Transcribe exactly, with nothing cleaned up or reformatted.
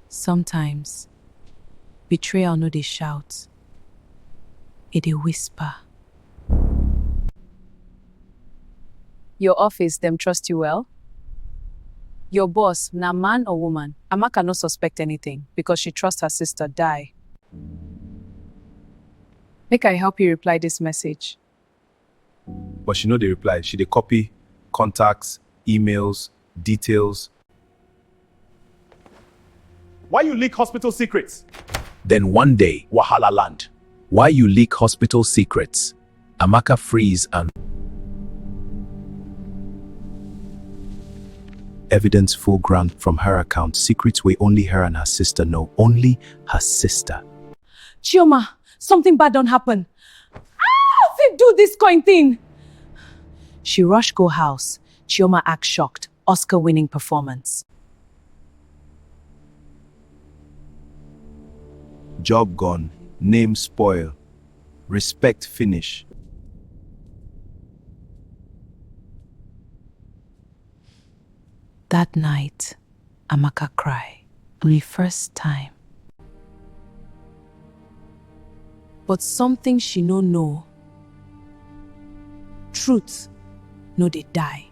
Sometimes, betrayal no dey shout, e dey whisper. Your office, dem trust you well? Your boss, na man or woman? Amaka no suspect anything because she trust her sister die. Make I help you reply this message. But she no dey reply. She dey copy contacts, emails, details. Why you leak hospital secrets? Then one day, wahala land. Why you leak hospital secrets? Amaka freeze and evidence full ground from her account, secrets wey only her and her sister know, only her sister. Chioma, something bad don happen. Ah, fit do this coin thing. She rush go house. Chioma act shocked. Oscar winning performance. Job gone, name spoil, respect finish. That night, Amaka cry. The first time. But something she no know. Truth no dey die.